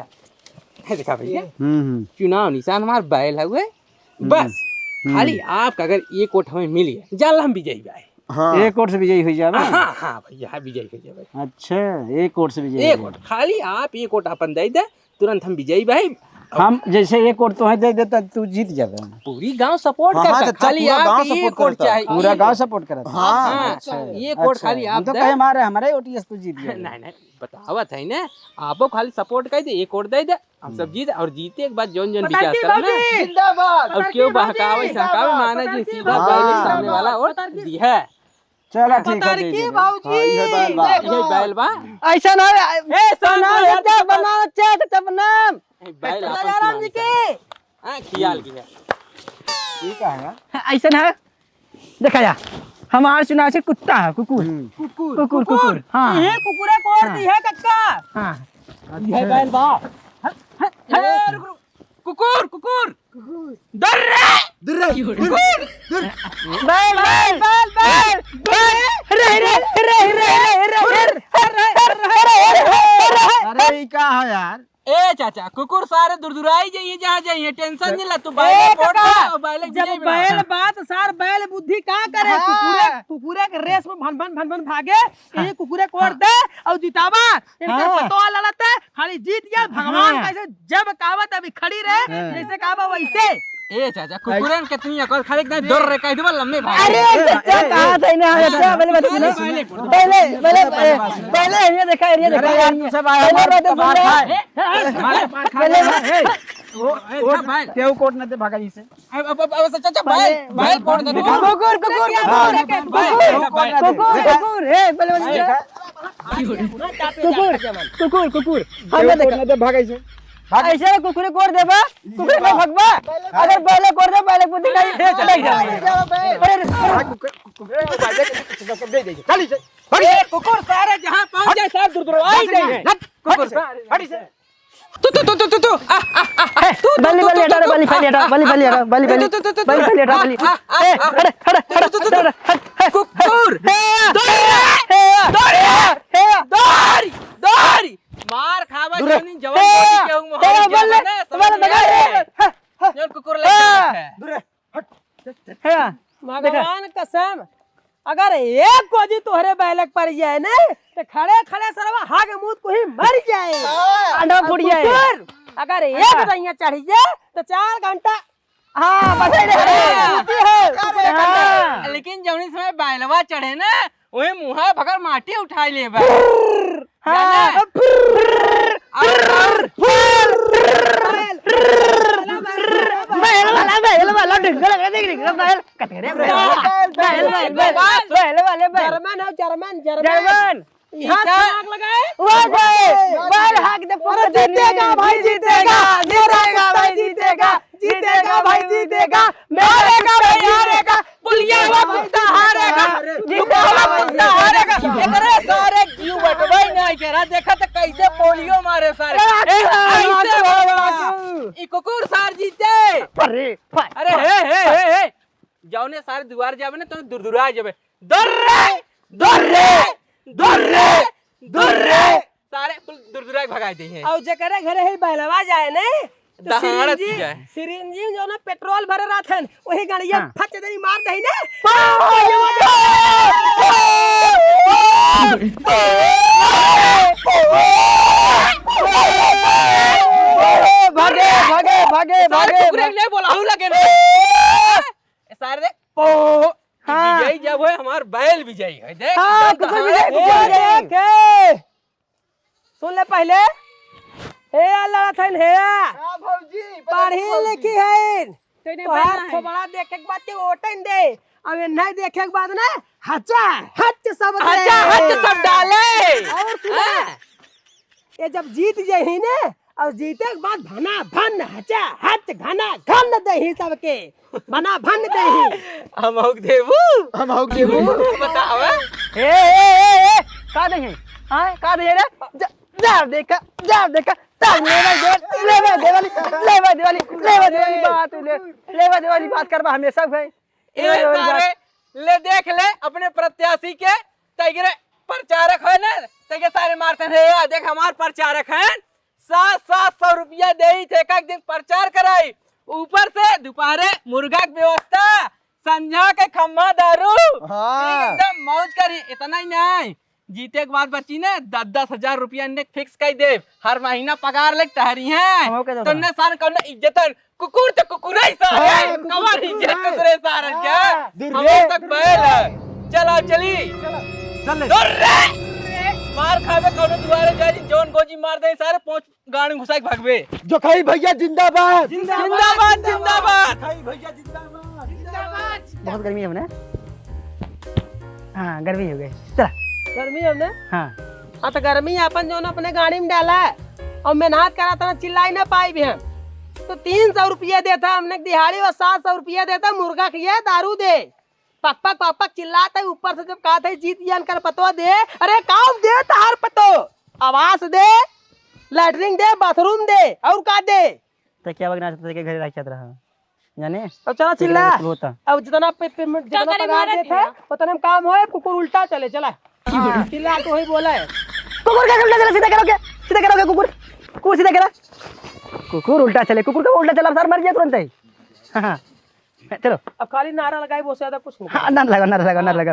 ए, देखा भैया, हम्म, हम्म। चुनाव निशान हमार बैल हवे, हम्म। बस, हम्म। खाली आपका अगर एक वोट हमें मिल गया, जाल हम विजयी भाई। हाँ। एक वोट से विजयी हो जावे? हाँ, हाँ भैया, हाँ, विजयी हो जावे। अच्छा, एक वोट से विजयी एक हो वोट, जावे। खाली आप एक वोट अपन दे दे, तुरंत हम विजयी भाई। हम जैसे एक वोट तोहे दे देता, तू जीत जाबे। पूरी गांव support हाँ, हाँ, करता, तो अच्छा, खाली पूरा गांव आपके support एक वोट करता। चाहिए। पूरा गांव support करता। हाँ। हाँ, अच्छा। एक वोट अच्छा, खाली हम आप तो दे। कहे हमारे, हमारे वोट ये तू जीत गया। नहीं, नहीं, बतावत है ना, आपो खाली support कर दे, एक वोट दे दे, हम सब हम्म। जीत, और जीते के बाद जौन जौन पतारकी विकास करना। भौजी! जिंदाबाद! अब क्यों पतारकी बहकावे, भौजी! सहकावे, जिंदाबाद! माना जी, पतारकी सीधा भौजी! बैल के सामने वाला वोट पतारकी दिया है। चला, ठीक है, दे पतारकी देबे। भौजी! हाँ, इहे बैल बा। देखो। इहे बैल बा। ऐसा ना, ए, तो ना, शांत हो यार, क्या बना, चेत, चपनाम। ए, बैल आपन राजाराम जी खियाल के। हाँ, खियाल के है। ठीक है यार। ऐसा ना, देखा जा, हमार चुनाव से कुत्ता है, कुकुर। हम्म। कुकुर, कुकुर, कुकुर। कुकुर। हाँ। ये कुकुरे को और हाँ। दी है कक्का। हाँ। अच्छा। ये बैल बा। हे, रुक, रुक। कुकुर, कुकुर। कुकुर। डर रे। डर रे। कुकुर। डर। बैल, बैल, बैल, बैल। अरे, अरे, अरे, अरे। अरे, ई का है यार? ए चाचा, कुकुर सारे दुरदुराई जाइए, जहाँ जाइए, tension ए, नहीं ला, तू ए बैले वोट काका, दे, और बैले जब विजयी बना। बैल बात सार बैल बुद्धि का करे? हाँ। कुकुरे, कुकुरे के रेस में भन भन भन भन भागे, हाँ। ये कुकुरे को वोट दे और जितावा। इनका हाँ। पतोह लड़त है, खाली जीत गया, भगवान हाँ। कैसे जब कहावत अभी खड़ी रहे, हाँ। जैसे कहावा वैसे। ए चाचा, कुकुरन कितनी अकल, खाली एकदम डर रे कह देबा, लम्बे भाग। अरे, ए, चाचा, ए, कहा ए, था ना, ए, चाचा, पहले बात सुनो। पहले, पहले, पहले, पहले ये देखा, ये देखा अरे, यार। तू सब आया, पहले मार, बात सुनो। मार खा। ए, ए, मार, मार खा। पहले ए, ए, वो, ए, वो, भाई। केहू कोट न दे, भागा जी से। अब, अब, अब, अब, चाचा, पहले भाई, भाई, कोट दे। कुकुर, कुकुर, हाँ, कुकुर, भाई, कुकुर, भाई। कुकुर, कुकुर, ए, पहले बात सुनो। देखा? कुकुर, कुकुर, कुकुर। हम केहू ना कोट देखा। न दे, भागा जी से। भाग। ऐसे कुकुरे कोर देबा, कुकुरे को भगबा। अगर बैले कोर दे, बैले बुद्धि नहीं, ए, चल, नहीं जाओ। अरे, अरे, अरे। भाग, कुकुरे, कुकुरे, भाग, दे, दे, दे, दे, चल, चल। भाग। ए, कुकुर सारे जहाँ पहुँच जाए, सब दुरदुरवाई जाए। हट, कुकुर हट, सारे। हट इसे। तू, तू, तू, तू, तू, तू, आ, आ, आ, आ, ए, तू, तू, बली, तू, बली, तू, हटा, तू, बली, आ, फैली, हटा, आ, बली, फैली, हटा, बली, फैली, तू, तू, तू, तू, बली, फैली, हटा, आ, बली। आ, आ, ए, आ, हट, हट, तू, तू, तू, तू, हट, हट, हट, कुकुर, ए, दौड़, ए, दौड़, ए, दौड़, दौड़, दौड़। मार खावा दूर है। जौनी जवान ए, बॉडी के हूँ, तेरा मोहारी बल्ले, जवान है, समझ तुम्हारा में लगा आया? है। हाँ, हाँ। जौन कुकुर लग हाँ। गया है। दूर है। हट। है। भगवान कसम। अगर एक गोजी तोहरे बैलक पड़ जाए ना, तो खड़े खड़े सरवा हाग मूत को ही मर जाए। हाँ। अंडा और फूट जाए। कुकुर, अगर एक अच्छा। दहिया चढ़ जाए, तो चार घंटा हाँ, बस यही रे। अरे, हाँ। हाँ। लेकिन जौनी समय बैलवा चढ़े ना, वही मुँहा भगर माटी उठाई लेबा। हाँ। जाने? और, और, बैल वाला, बैल वाला, ढिंगा लगा दे, ढिंगा बैल, कटघरे बैल, बैल, बैल, बैल, बैल वाले बैल। जर्मन है, जर्मन, जर्मन। जर्मन। यहाँ से आग लगाए। वाह भाई, वाह, हाक दे, अरे जीतेगा भाई, जीतेगा, जीतेगा भाई, जीतेगा, जीतेगा भाई, जीतेगा, मारेगा भाई, हारेगा, पुलिया वाला कुत्ता हारेगा, जीतेगा भाई, जीतेगा। एकरे सारे जीव बटवाई नहीं करा, देखा तो कैसे पोलियो मारे सारे। ए, ऐसे होगा। ई कुकुर सार जीते। अरे, अरे, हे, हे, हे, हे। जौने सारे दुआर जाबे ना, तो दुरदुरा जाबे। दौड़ रे, दौड़ रे, दौड़ रे, दौड़ रे। सारे कुल दुरदुरा के भगाई दे हैं। और जेकरे घरे है बैलवा जाए ने, तो दहाड़त सिरिंजी, जाए। सिरिंजी में जो ना पेट्रोल भरे रहत हन, वही गड़िया हाँ। फट देनी मार दही ने। भागे, भागे, भागे, सारे भागे, कुकुरे भागे। ले बोलाऊ लगे ने। ए, सारे देख, पो, हाँ। विजयी जब है, हमार बैल विजयी है। देख, हाँ, एकदम कुकुर दहाड़े विजयी, कुकुर विजयी। देख, हे। सुन ले पहले। हे या लड़त हन, हे या। हाँ, भौजी, बता पढ़ी भौजी। लिखी है। तोहार खोपड़ा देखे के बाद के ओटन दे। अब ये नहीं देखे के बाद ना, हचा, हच सब दे। हचा, हच सब डाले। और सुना, हाँ। ये जब जीत जाही ने, और जीते के बाद भना भन हचा हच घना घन देही सबके, भना भन देही। हम हक देबू। हम हक देबू। बतावा। ए, ए, ए, ए, का देही? हाँ, का देही रे? जा, जा देखा, जा देखा। तब लेवा दे, लेवा दे वाली, लेवा दे वाली, लेवा दे वाली बात, ले, लेवा दे वाली बात करबा हमेशा भाई। ए सारे, ले देख ले अपने प्रत्याशी के, तैगरे प्रचारक है ना, तैगे सारे मारते हैं, "या देख हमार प्रचारक हैं, सात, सात सौ रुपया देई थे, एक, एक दिन प्रचार कराई, ऊपर से दोपहरे मुर्गा के व्यवस्था, संझा के खम्मा दारू, हाँ। एकदम मौज करी।" इतना ही नहीं, जीते के बाद बची ने दस दस हजार रुपया ने fix कर दे, हर महीना पगार ले टहरी हैं। हमहू के दे तो दो। ने सान कौन इज्जत है? कुकुर तो कुकुर है सारे। हाँ, कुकुर कौन तो इज्जत कुकुर है। कुकुर है सारे क्या? हाँ। दूर हम रे। लोग तक बैल है। चल आओ चली। चल। दूर रे। मार खावे कौनो दुआरे जाली, जौन गोजी मार दे सारे, पहुंच गाड़ी घुसाई के भागबे। जोखाई भैया जिंदाबाद। जिंदाबाद, जिंदाबाद। जोखाई भैया जिंदाबाद। जिंदाबाद। बहुत गर्मी है ना? हाँ, गर्मी हो गई। चला। गर्मी है ना? हाँ। हाँ, तो गर्मी अपन जौन अपने गाड़ी में डाला है और मेहनत करा था, चिल्लाई ना पाई भी हम। तो तीन सौ रुपया देता हमने दिहाड़ी और सात सौ रुपया देता मुर्गा खिए दारू दे। पक पक पक पक चिल्लात है ऊपर से, जब कहत है जीत जान कर पतो दे, अरे काम दे तहार पतो, आवास दे, लैट्रिन दे, बाथरूम दे, और का दे? तो क्या बगना चाहते थे कि घरे रह जात रहा, जाने? तो चला चिल्ला। होता। अब जितना पे, पे, जितना करे पगार मारत देत है, है? उतने में काम होए, कुकुर उल्टा चले, चला। हाँ। चिल्ला तो वही बोला है। कुकुर का उल्टा चले, सीधा करोगे, सीधा करोगे कुकुर, कुकुर सीधा करा। कुकुर उल्टा चले, कुकुर का उल्टा चला, सर मर गया तुरंत ही। हाँ, हाँ। चलो। अब खाली नारा लगाई, वो से ज्यादा कुछ नहीं। हाँ, नारा लगा, नारा लगा, नारा लगा।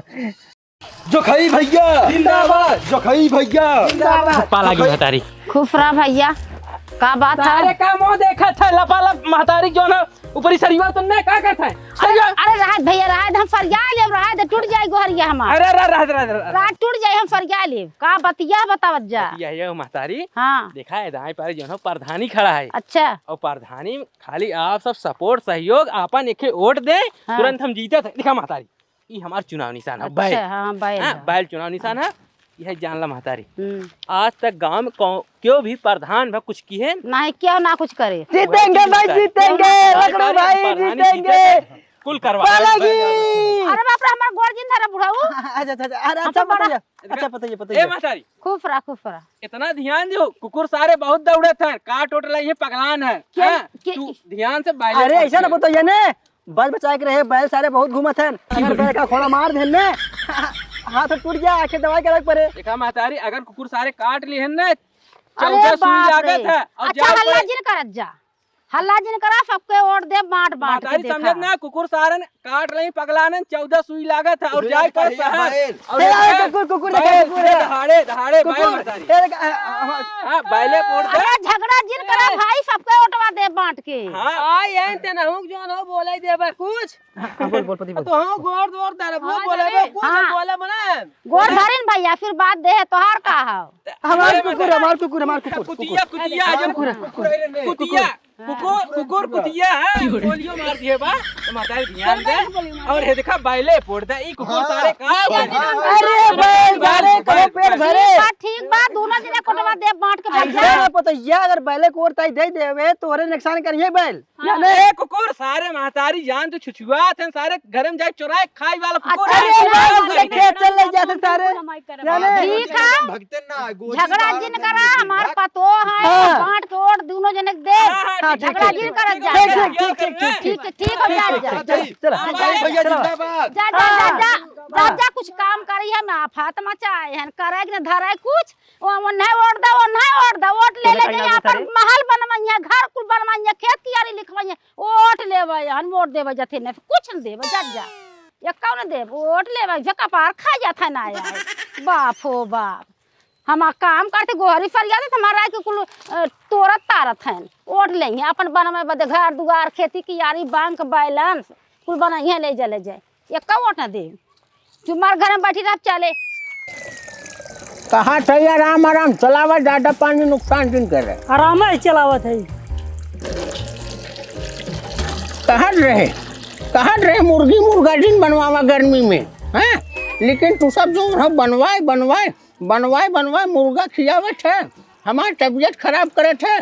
जोखई भैया जिंदाबाद। जोखई भैया जिंदाबाद। पाला की महतारी। खुश रहा भैया। का बात है? अरे का मुंह देखत है लपालप महतारी जो ना ऊपरी सरिया तुमने का करत है? अरे, सरिया। अरे रहत भैया, रहत हम सरिया लेब, रहत टूट जाई गोहरिया हमार। अरे, अरे, रहत, रहत, रहत। रहत टूट जाई, हम सरिया लेब। का बतिया बतावत जा? बतिया है महतारी। हाँ। देखा है दाई पारे जो ना प्रधानी खड़ा है। अच्छा। और प्रधानी खाली आप सब support सहयोग आपन एके वोट दे, हाँ। तुरंत हम जीतत है। देखा महतारी। ई हमार चुनाव निशान है, अच्छा, बैल। हाँ, बैल हाँ, है। बैल चुनाव निशान है। यह जान ला महतारी। हम्म। आज तक गांव में कौ-, क्यों भी प्रधान भा कुछ किहे? नहीं, क्यों ना कुछ करे? जीतेंगे भाई, जीतेंगे। क्यों ना करे? लखनऊ भाई, प्रधानी जीतेंगे। जीते, कुल करवा। पालागी। अरे बाप रे, हमार गोड़ जिन धरा बुढ़ाऊ। अच्छा, अच्छा, अच्छा। अरे, हम अच्छा, तो बड़ा बताइए। अच्छा, बताइए, बताइए। ए महतारी। खुश रहा, खुश रहा। इतना ध्यान दियो, कुकुर सारे बहुत दौड़त हैं, काट ओट लाई है, पगलान है। क्या? हाँ, के-, तू ध्यान से बैले अरे, ऐसा ना बताइए ने। बच बचाए के रहे, बैल सारे बहुत घूमत हैं। अगर बैल का खोड़ा मार देन ने, हाथ टूट गया, आखे दवाई करे पड़े। देखा महतारी, अगर कुकुर सारे काट लिए हैं ने, अरे चौदह सुई बाप रे। लागत है। और अच्छा, जाओ हल्ला पड़े। जिन करत जा। हल्ला जिन करा, सबके वोट दे, बांट बांट के महतारी देखा। समझत ना, कुकुर सारन काट रही पगलानन, चौदह सुई लागत है और अरे जाए कर कहिया सहर। बैल। और ए, देखा, ए, कुकुर, कुकुर, बैल देखा, कुकुर। दहाड़े, दहाड़े, बैल कुकुर, महतारी। ए, देखा, आ, आ, आ, हाँ, बैले वोट दे। अरे झगड़ा जिन करा भाई, सबके वोटवा दे बांट के। हाँ। आ, यही ते नहुक जौन हो, बोले देबे कुछ। हाँ, हाँ, बोल, बोल, पति, बोल। तो हम गोड़, गोड़ धरब, हाँ, बोले, अरे। कुछ हाँ। बोले मने। गोड़ धरिन भैया, फिर बात दे है, तोहार का हव? हमार कुकुर, हमार कुकुर, हमार कुकुर, कुतिया, कुकुर। कुतिया, हमार जो कुकुर, कुकुर, कुकुर। कुतिया, कुकुर, कुकुर, कुतिया है, गोलियों मार दिए बा, तो महतारी ध्यान दे। और ये देखा, बैले फोड़ दे, ई कुकुर हाँ। सारे का हाँ। अरे, बैल, बैल, सारे, बैल, कहो पेट बैल। भरे। ठीक बा, ठीक बा, दोनों जने कोटवा दे बांट के बैठ ऐसे जा। ना पता, ये अगर बैले को ओर ताई दे देवे, तोहरे नुकसान करिए बैल। हाँ। जाने? ए कुकुर, सारे महतारी जान तू छुछुआत हैं, सारे घर में जाए चोराए खाए वाला कुकुर अच्छा, है। अरे, अच्छा, बाप रे, अच्छा, खेत चल ले जाते सारे। कमाई करे जाने? बाप। ठीक है। भगते ना, गोदी झगड़ा बाहर जिन कर करा, लेते। हमार भाग। पतो है, हाँ। बांट के ओट दोनों जने के दे। हाँ, हाँ, हाँ, ठीक, झगड़ा ठीक, जिन ठीक। करत जा। ठीक, ठीक, ठीक, ठीक, ठीक, ठीक हो जा, जा। चल, चल, हाँ, चल, भाई, भैया चल। जिंदाबाद। जा, जा, जा, जा। हाँ। जा, जा, कुछ काम करी है ना, फात मचाए हैं, करे के ना धरे कुछ, ओ, ओन्हे वोट दे, ओन्हे वोट दे, वोट ले तोरे ले कहीं जाइए, ना आपन उतरे। महल बनवाइए, घर कुल बनवाइए, खेत कियारी लिखवाइए, वोट लेवे, हम वोट देवे जथे नहीं, कुछ न देवे, जा, जा। ये कौन देव? वोट लेवे, जो कपार खा जात है ना यार। बाप हो बाप। हम काम करते गोहरी फरियादे, तो हमारा के कुल, अ, तोरत तारत हैं। वोट लेंगे, अपन बनवे बदे घर दुआर, खेती कियारी, बैंक बैलेंस, कुल बनाइए, ले जा, ले जाए। एक्का वोट ना दे। चुप मार घर में बैठी रह, चले। कहाँ से आराम, आराम चलावा, ज्यादा पानी नुकसान जिन करे। आराम ही चलावत है। कहत रहे, कहत रहे मुर्गी मुर्गा जिन बनवावा गर्मी में, हैं? लेकिन तू सब जो है बनवाए, बनवाए, बनवाए, बनवाए मुर्गा खियावत है, हमार तबीयत खराब करत है।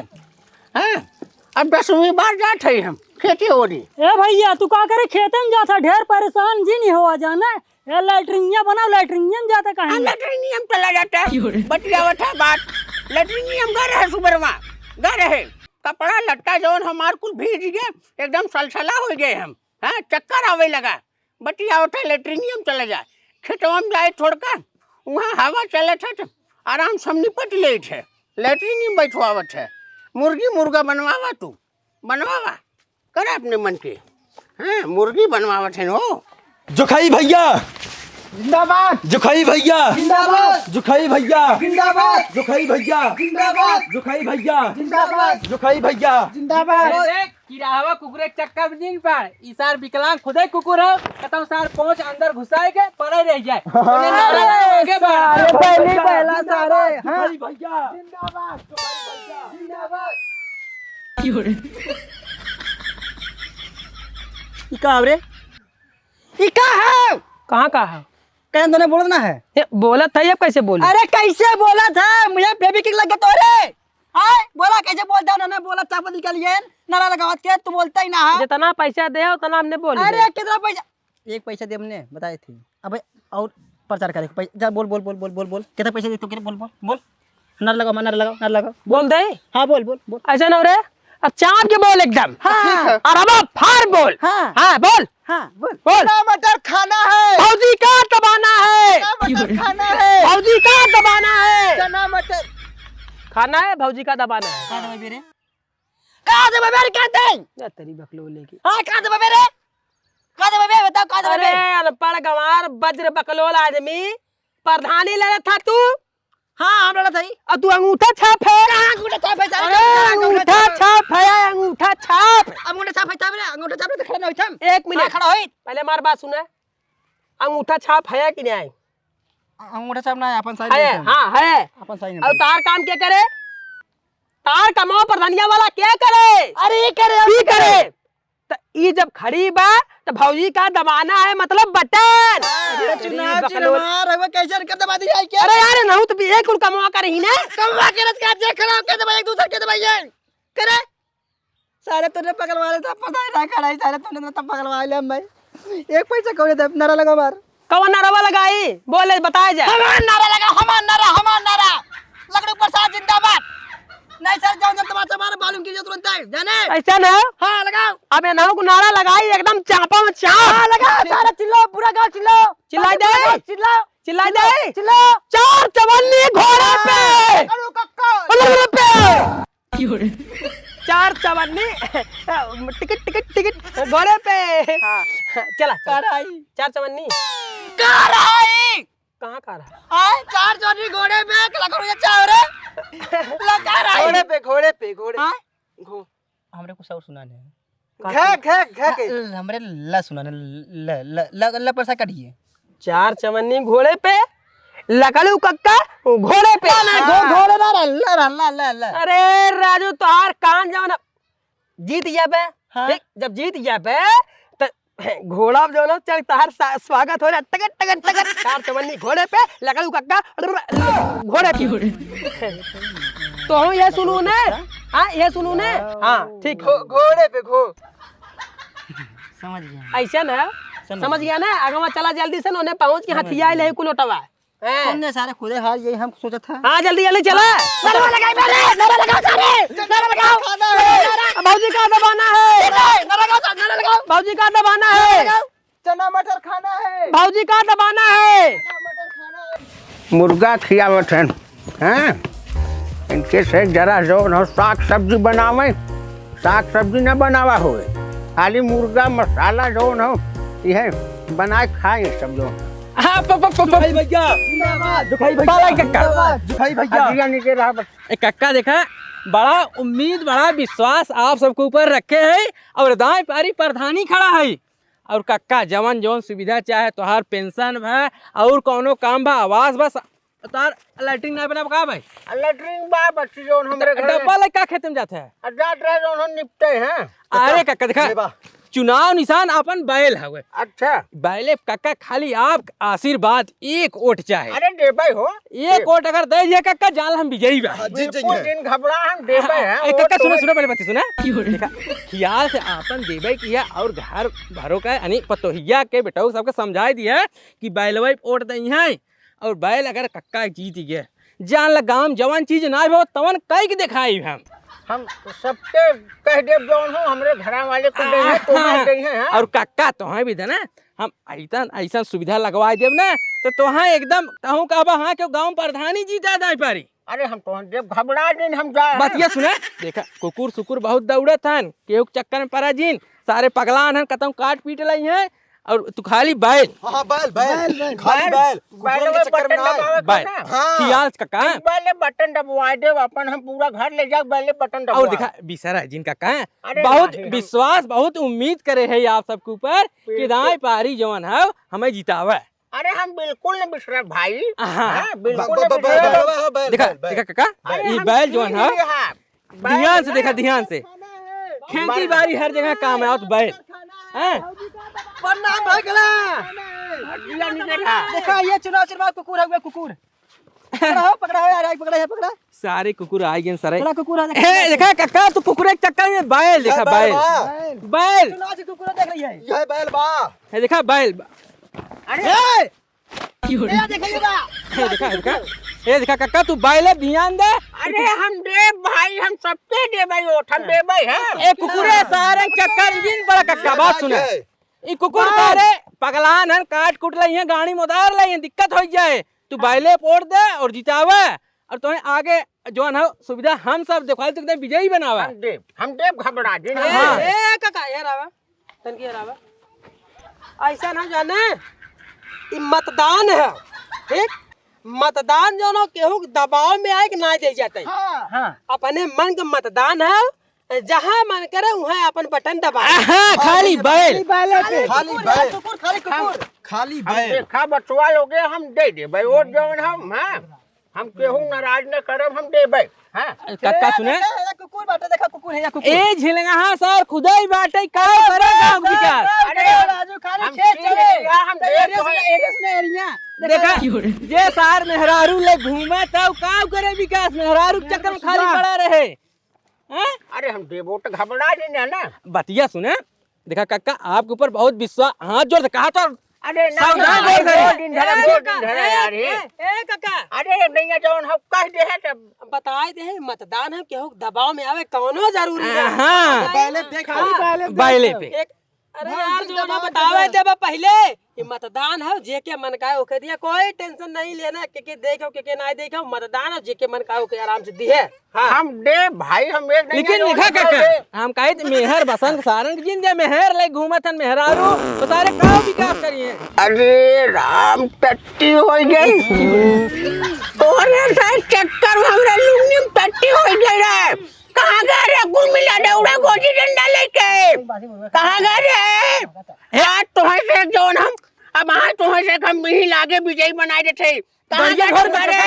हाँ, अब दसवीं बार जात है हम खेती ओरी। ए भैया, तू का करे खेते में जात है? ढेर परेशान जिन होवा जाने। ए लैट्रिनिया बनाओ, लैट्रिनिया में जाता कहीं? हम लैट्रिनिया में चला जाता है। क्यों रे? बतियावत है बात। लैट्रिनिया में गा रहे सुबेरवा, गा रहे। कपड़ा लत्ता जौन हमार कुल भीज गए, एकदम सलसला हो गए हम। हाँ, चक्कर आवे लगा। बतियावत है, लैट्रिनिया में चला जाए, खेतवा में जाए छोड़कर, वहाँ हवा चलत है तो आराम से हम निपट लेत है, लैट्रिनिया में बैठवावत है, मुर्गी मुर्गा बनवावा तू, बनवावा, कर अपने मन के, हाँ, मुर्गी बनवावत है हो। जोखाई भैया जिंदाबाद। जोखाई भैया जिंदाबाद। जोखाई भैया जिंदाबाद। जोखाई भैया जिंदाबाद। जोखाई भैया जिंदाबाद। जोखाई भैया जिंदाबाद। अरे देख, किराहवा कुकुरे के चक्कर में जिन पड़। ई सार विकलांग खुदे कुकुर हो, कतौ सार पहुंच अंदर घुसाए के पड़े रह जाए। हाँ। उन्हें नारा लगाओगे बा। अरे पहले ही पहला सारे, हाँ। भाई भैया। जिंदाबाद, भाई भैया। जिंदाबाद। क्यों रे? ई का हो रे? ई का हो? कहाँ का है? कहीं तो नहीं बोलत ना है। ये बोलत है, अब कैसे बोलू? अरे कैसे बोलत है? मुझे बेबी किक लग गया तो रे। आय, बोला कैसे बोलता है? उन्होंने बोला चापा निकालिए, नारा लगावत के, तू बोलता ही ना है। जितना पैसा दे, उतना हमने बोल अरे दिया। कितना पैसा? एक पैसा दे हमने, बताए थे। अबे और प्रचार करे, पै-, जा बोल, बोल, बोल। कितना पैसा दे तू, बोल, बोल, बोल। नारा लगाओ, नारा लगाओ, नारा लगाओ। बोल दे। हाँ, बोल, बोल, बोल। ऐसा ना हो रे, अब चाप के बोल एकदम। हाँ। ठीक है। और अब फार बोल। हाँ। हाँ, बोल। हाँ, बोल। बोल। चना मटर खाना है। भौजी का दबाना है। चना मटर खाना है। भौजी का दबाना है। चना मटर। खाना है, भौजी का दबाना है। का देबे रे? का देबे रे, का दे? या तेरी बकलो लेके। हाँ, का देबे रे? का देबे रे? बताओ, का देबे अरे, रे? अनपढ़ गंवार बज्र बकलोल आदमी, प्रधानी लड़त था तू? हाँ, हम लड़त हई। अब तू अंगूठा छाप है? कहाँ अंगूठा छाप है? अरे, अंगूठा छाप है, अंगूठा छाप। अंगूठा छाप है, तब रे, अंगूठा छाप रे, तो खड़ा ना होई हम। एक मिनट। हाँ, खड़ा होई। पहले हमार बात सुना। अंगूठा छाप है कि नहीं? अंगूठा छाप ना है, अपन sign है, लेते हैं। हाँ, है। अपन sign अब लेते हैं। तार काम क्या करे? तार कमाओ प्रधानिया वाला क्या करे? अरे, ये करे, ये ये करे। करे। त ई जब खड़ी बा, त भौजी का दबाना है, मतलब बटन। अरे, अरे, चुनाव बकलोल। चिन्ह मार, हवा कैसे कर दबा दिया है क्या? अरे यार, नहु त एक कुल कमवा करही ना। कमवा के रच का देख रहा हूँ, क्या दबाई, दूसर के दबाई है। करे। सारे तूने पकड़वा ले, तब पता ही ना खड़ा है, सारे तूने तो पकड़वा ले, हम भाई। एक पैसा कौन दे, नारा लगा मार। कौन नारावा लगाई? बोले, बताया जाए। हमार नारा लगा, हमार नारा, हमार नारा। लकड़ू प्रसाद जिंदाबाद। नहीं सर, जाओ, जब तमाचा मारो, मालूम कीजिए तुरंत ही, जाने? ऐसा ना? हाँ, लगाओ। अब ये नाव को नारा लगाई, एकदम चापा में चाप। हाँ, लगाओ, सारा चिल्लाओ, पूरा गाँव चिल्लाओ। चिल्ला दे। पूरा गाँव चिल्लाओ। चिल्ला दे। चिल्लाओ। चार चवन्नी घोड़े हाँ, पे। लकड़ू कक्का। लकड़ू पे। क्यों रे? चार चवन्नी, टिकट, टिकट, टिकट, घोड़े पे। हाँ। चला, चला। कराई। चार चवन्नी। कराई। कहाँ का रहा? आए, चार जोड़ी घोड़े में एक लाख रुपया चाहो रे। लगा रहा है। घोड़े पे, घोड़े पे, घोड़े। हाँ? घो- हमरे कुछ और सुना नहीं। घे, घे, घे के। ल-, हमरे ल सुना नहीं, ल, ल, ल, ल, ल पैसा काटिए। चार चवन्नी घोड़े पे, लकड़ू कक्का घोड़े पे। ना, ना, घो-, घोड़े ना रहा, ल रहा, ल, ल, ल। अरे राजू, तोहार कान जवन जीत जाबे, हाँ। ठीक, जब जीत जाबे, त घोड़ा जौन हो, चल, तहार सा-, स्वागत हो रहा, टगट, टगट, टगट, चार चवन्नी घोड़े पे, लकड़ू कक्का, घोड़े पे। तो हम ये सुनू ने, हाँ, ये सुनू ने, हाँ, ठीक। घो-, घोड़े पे घो। समझ गया। ऐसा ना, समझ समझ गया। गया ना, अगवा चला जल्दी से, उन्हें पहुँच के हथिया ले कुल ओटवा। हैं? तुमने सारे खुदे हार, यही हम सोचा था। हाँ, जल्दी, जल्दी चला। नारा लगाओ, नारा, नारा लगाओ सारे, नारा लगाओ। खाना है। नारा, भौजी का दबाना है। नारा लगाओ, नारा लगाओ। भौजी का दबाना है। चना मटर खाना है। भौजी का दबाना है। चना मटर खाना है। मुर्गा खियावत हैं, हैं? इनके से जरा जौन हो साग सब्जी बनावे, साग सब्जी न बनावा होए, खाली मुर्गा मसाला जौन हो, यह बनाए खाए सब जौन। हाँ, प-, प-, प-, प-, जुखाई भैया, जिंदाबाद। जुखाई भैया, पाला कक्का। जिंदाबाद। जुखाई भैया। अजिया नीचे रहा बस। ए कक्का देखा, बड़ा उम्मीद, बड़ा विश्वास आप सबके ऊपर रखे हैं और दाएं पारी प्रधानी खड़ा है। और कक्का जवन जवन सुविधा चाहे, तोहार पेंशन भा और कौनो काम भा, आवास बा, तोहार लैट्रिन ना बना का भाई? आ, लैट्रिन बा बच्ची जौन हमरे घर में। डब्बा ले का खेत में जात है? आ, जात रहे जौन हम निपटे हैं। अरे कक्का देखा, ले बा। चुनाव निशान अपन बैल हवे। अच्छा। बैले कक्का खाली आप आशीर्वाद, एक वोट चाहे। अरे देबै हो। एक वोट अगर दे दिया कक्का, जान हम विजयी बा। हाँ, जीत बिल्कुल जाइए। जिन घबरा हम देबै हैं, ए, कक्का वोट सुनो, वोट। सुनो, पहले बात सुना। देखा, खियाल से आपन देबै किया और घर भरो का, यानी पतोहिया के बेटऊ सबके समझाई दिया कि बैलवा वोट दई है। और बैल अगर कक्का जीत गए, जान ल गाँव जवन चीज ना हो, तवन कई के देखाई हम। हम सबके कह देब जौन हो, हमरे घरा वाले को देंगे, तो हाँ। देंगे, हाँ। और कक्का तो हैं भी देना, हम ऐसन, ऐसन सुविधा लगवा देब ना, तो तोहाँ एकदम कहूँ कहबा, हाँ, क्यों गाँव प्रधानी जीता दाई पारी। अरे, हम तो देब घबरा दिन हम जा। बतिया सुना, देखा, कुकुर सुकुर बहुत दौड़त हन, केहू के चक्कर में परा जिन, सारे पगलान हन, कतहूँ काट पीट लई हैं, और तू खाली बैल। हाँ, हाँ, बैल, बैल। बैल, बैल। खाली बैल। बैल। कुकुरन के बैल चक्कर में बटन ना आए। दबावे के बैल। ना। हाँ। खियाल से कक्का। बैल बटन दबवाए देब, अपन हम पूरा घर ले जाके बैल बटन दबवा। और देखा, बिसरा जिन कक्का, अरे बहुत नहीं, हम विश्वास, बहुत उम्मीद करे है आप सबके ऊपर कि बिल्कुल। दाएं पारी जवन है, हमें जितावे। अरे हम बिल्कुल न बिसरब भाई। हाँ। हाँ, बिल्कुल ब-, न ब-, ब-, बिसरब। ब-, ब-, ब-, देखा, बैल, बैल। देखा कक्का, अरे ई हम बैल जवन है, हाँ। ध्यान से देखा, ध्यान से। खेती बाड़ी हर जगह काम आवत बैल। हैं? प्रणाम भगला। जिया निकल रहा। देखा, ये चुनाव चिरवा कुकुर हउवे, कुकुर। पकड़ा हो, पकड़ा हो यार, आई पकड़ा है, पकड़ा। सारे कुकुर आ गए सारे। बड़ा कुकुर आ, देखा। ए, देखा कक्का, तू कुकुर के चक्कर में बैल, देखा, ये बैल बैल। बा। बैल। चुनाव से कुकुर देख रही है। यह बैल बा। ए, देखा, बैल बा। अरे। ए! ए, देखा, ये बा। ए, देखा, देखा। ए, देखा, कक्का, तू बैले ध्यान दे। अरे, हम देब भाई, हम सबके देबै वोट, हम देबै, हैं? ए, कुकुरे सारे चक्कर में जिन पड़ा, कक्का, बात सुने। ये ई कुकुर बैल। सारे पगलान हन, काट कूट लइहें, गाड़ी मोदार लइहें, दिक्कत होइ जाए। तू बैले वोट दे और जितावे, और तुम्हें आगे जौन है सुविधा हम सब देखवाई, तो एकदम विजयी बनावा। हम देब, हम देब, घबरा जिन। हाँ। ए, ए, कक्का, ये रहा। तनकी हरावा। ऐसा ना जाने, ई मतदान है, ठीक? मतदान जौन हो, केहू के दबाव में आए के ना दे जाते। हाँ। हाँ। अपने मन के मतदान है, जहाँ मन करे वहाँ अपन बटन दबा। हाँ, खाली बैल। खाली बैले पे। खाली कुकुर, बैल। कुकुर, खाली कुकुर। खाली हम बैल। देखा बचवा लोगे, हम दे देबै वोट जौन हम, हाँ। हम केहू नाराज न करब, हम देबै। हाँ। कक्का सुने। ए, ए, कुकुर बाटे, देखा कुकुर है, या कुकुर। ए झिलंगहा सर खुदई बाटे, का करे गाँव विकास? अरे, राजू खाली हम खेत चले। हम तो एरिया सुने, एरिया सुने, एरिया। देखा, देखा, जे सार मेहरारू ले घूमे, तब का करे विकास? मेहरारू के चक्कर में खाली पड़ा रहे। हैं? अरे, हम देबो तो घबरा जे ना, ना। बतिया सुने, देखा कक्का, आपके ऊपर बहुत विश्वास, हाथ जोड़ के कहा तो अरे, ना, सावधान ना, बोल रहे। दो दिन धरा, ए, दो दिन कक्का, धरा ए, यार, ए, ये। ए, कक्का। अरे, नहीं, जौन हम कह दे है, तब बताए दे है, मतदान है, केहू दबाव में आवे, कौनो जरूरी ना। हाँ। पहले देख, हाँ। पहले देख। बैले पे। एक अरे यार, जो ना बतावे देबे पहिले कि मतदान है, जेके मन का ओके दिया, कोई tension नहीं लेना, के के देखे, के के ना देखे, मतदान है, जेके मन का ओके आराम से दिए। हाँ। हम दे भाई, हम एक नहीं लेकिन है, लिखा हम का दे। हम कहित मेहर बसंत सारन के जिन दे मेहर ले घूमत हन मेहरारू, तो सारे का विकास करिए। अरे राम, टट्टी होइ गई। तोहरे सारे चक्कर में हमरा लुंगी में टट्टी होइ गई रे। कहाँ गए रे कुल मिला डौड़ा गोजी डंडा लेके? कहाँ गए रे? आज तोहरे से जौन हम, अब आज तोहरे से हम यही लागे विजयी बनाए देते। कहाँ गए रे?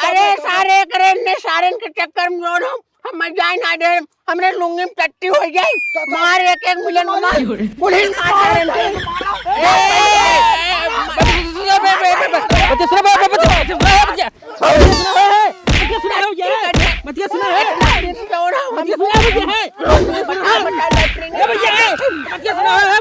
अरे सारे करे ने सारन के चक्कर में जौन हम, हम जाए ना दे, हमरे लुंगी में टट्टी होइ जाए। मार एक एक मिलन मार। पुलिस मार सारन के। ए, ए, ए, ए, बच्चे सुना है, बच्चे सुना है, बच्चे सुना है, बच्चे सुना है, बच्चे सुना है।